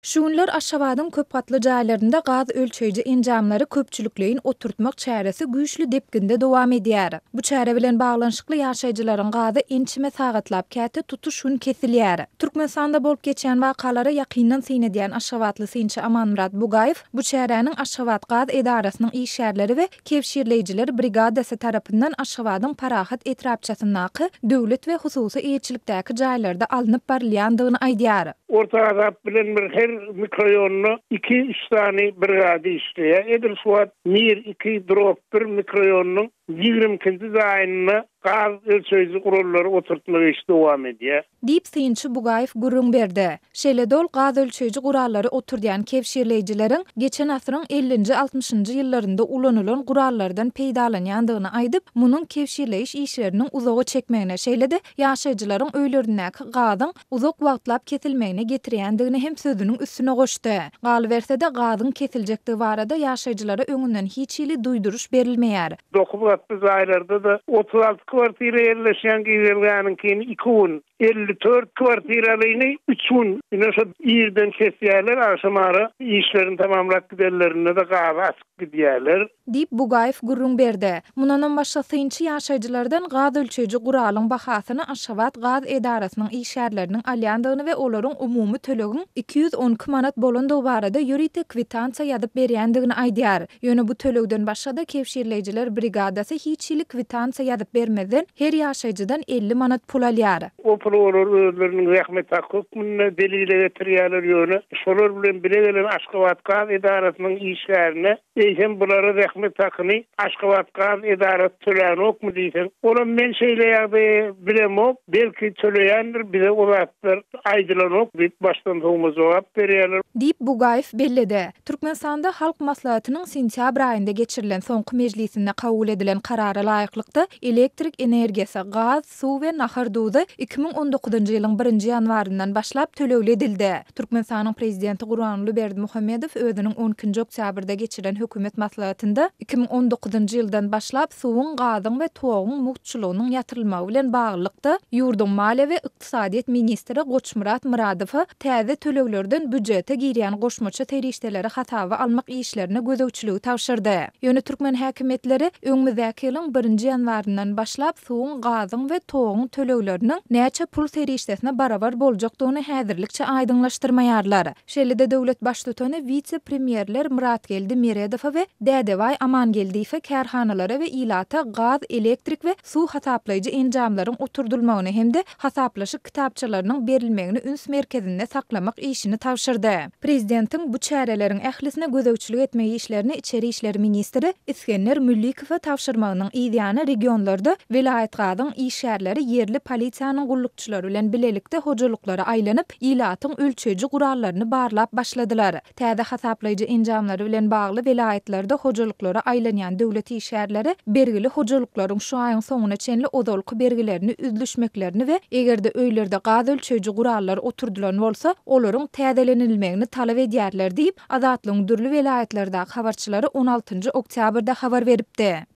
Şu günler Aşgabadyň köp gatly jaýlarynda gaz ölçeýji enjamlary köpçülikleýin oturtmak çäresi güýçli depginde dowam edýär. Bu çäre bilen baglanyşykly ýaşaýjylaryň gazy ençeme sagatlap, käte tutuş gün kesilýär. Türkmenistanda bolup geçýän wakalara ýakyndan syn edýän aşgabatly synçy Amanmyrat Bugaýew bu çäräniň Aşgabatgaz edarasynyň işgärleri we Kebşirleýjiler brigadasy tarapyndan Aşgabadyň Parahat etrapçasyndaky döwlet we hususy eýeçilikdäki jaýlarda alnyp barylýandygyny aýdýar. Orta azap bilen bir her mikroýonda iki-üç sany brigada işleýär. Edil şu wagt Mir iki drop bir mikroýonynyň 22-nji jaýynda gaz ölçeýji gurallary oturtmak işi dowam edýär. Diýip, synçy Bugaýew gürrüň berdi. Şeýle-de ol gaz ölçeýji gurallary oturdýan kebşirleýjileriň geçen asyryň ellinji-altmyşynjy ýyllarynda ulanylan gurallardan peýdalanýandygyny aýdyp, munuň kebşirleýiş işleriniň uzaga çekmegine, şeýle-de ýaşaýjylaryň öýlerindäki gazyň uzak wagtlap kesilmegine getirýändigini hem sözüniň üstüne goşdy. Galyberse-de, gazyň kesiljekdigi barada ýaşaýjylara öňünden hiç hili duýduryş berilmeýär. Dokuz gatly jaýlarda-da 36 kwartira ýerleşýän girelgäniňkini iki gün, 54 kwartiralyny üç gün, ine şo irden kesýärler, agşamara işlerini tamamlap gidenlerinde-de gazy açyp gidýärler. Diýip, Bugaýew gürrüň berdi. Mundanam başga synçy ýaşaýjylardan gaz ölçeýji guralyň bahasyny Aşgabat gaz edarasynyň işgärleriniň alýandygyny we olaryň umumy tölegiň 212 manat bolandygy barada ýörite kwitansiýa ýazyp berýändigini aýdýar. Ýöne bu tölegden başga-da kebşirleýjiler brigadasy hiç hili kwitansiýa ýazyp bermezden, her ýaşaýjydan 50 manat pul alýar. O puly olar özleriniň zähmet haky hökmünde delile getirýärler, ýöne şolar bilen bile gelen Aşgabatgaz edarasynyň işgärine Eýsem bulara zähmet hakyny Aşgabatgaz edarasy tölänokmy diýseň, olam men şeýle ýagdaýy bilemok, belki töleýändir, bize o zatlar aýdylanok diýip başdan sowma jogap berýärler. Diýip, Bugaýew belledi. Türkmenistanda Halk Maslahatynyň sentýabr aýynda geçirilen soňky mejlisinde kabul edilen karara laýyklykda, elektrik energiýasy, gaz, suw we nahar duzy 2019-njy ýylyň birinji ýanwaryndan başlap tölegli edildi. Türkmenistanyň Prezidenti Gurbanguly Berdimuhamedow özüniň on ikinji oktýabrda geçiren hökümet maslahatynda 2019-njy ýyldan başlap suwuň, gazyň we toguň mugtçulygynyň ýatyrylmagy bilen baglylykda, ýurduň maliýe we ykdysadyýet ministri Goçmyrat Myradowa täze töleglerden býujete girýän goşmaça serişdeleri hasaba almak işlerine gözegçiligi tabşyrdy. Ýöne türkmen häkimiýetleri öňümizdäki ýylyň birinji ýanwaryndan başlap suwuň, gazyň we toguň tölegleriniň näçe pul serişdesine barabar boljakdygyny häzirlikçe aýdyňlaşdyrmaýarlar. Şeýle-de döwlet Baştutany wise-premýerler Myratgeldi Meredowa we Dädebaý Amangeldiýewe kärhanalara we ilata gaz, elektrik we suw hasaplaýjy enjamlaryň oturdylmagyny hem-de hasaplaşyk kitapçalarynyň berilmegini üns merkezinde saklamak işini tabşyrdy. Prezidentiň bu çäreleriň ählisine gözegçilik etmek işlerini içeri işler ministri Isgender Müllikowa tabşyrmagynyň yzýany regionlarda welaýatgazyň işgärleri ýerli polisiýanyň gullukçylary bilen bilelikde hojalyklara aýlanyp, ilatyň ölçeýji gurallaryny barlap başladylar. Täze hasaplaýjy enjamlary bilen bagly welaýatlarda hojalyklara aýlanýan döwlet işgärleri bergili hojalyklaryň şu aýyň soňuna çenli ozalky bergilerini üzlüşmeklerini we eger-de öýlerde gaz ölçeýji gurallar oturdylan bolsa, olaryň täzelenilmegini talap edýärler diýip, Azatlygyň dürli welaýatlardaky habarçylary on altynjy oktýabrda habar beripdi.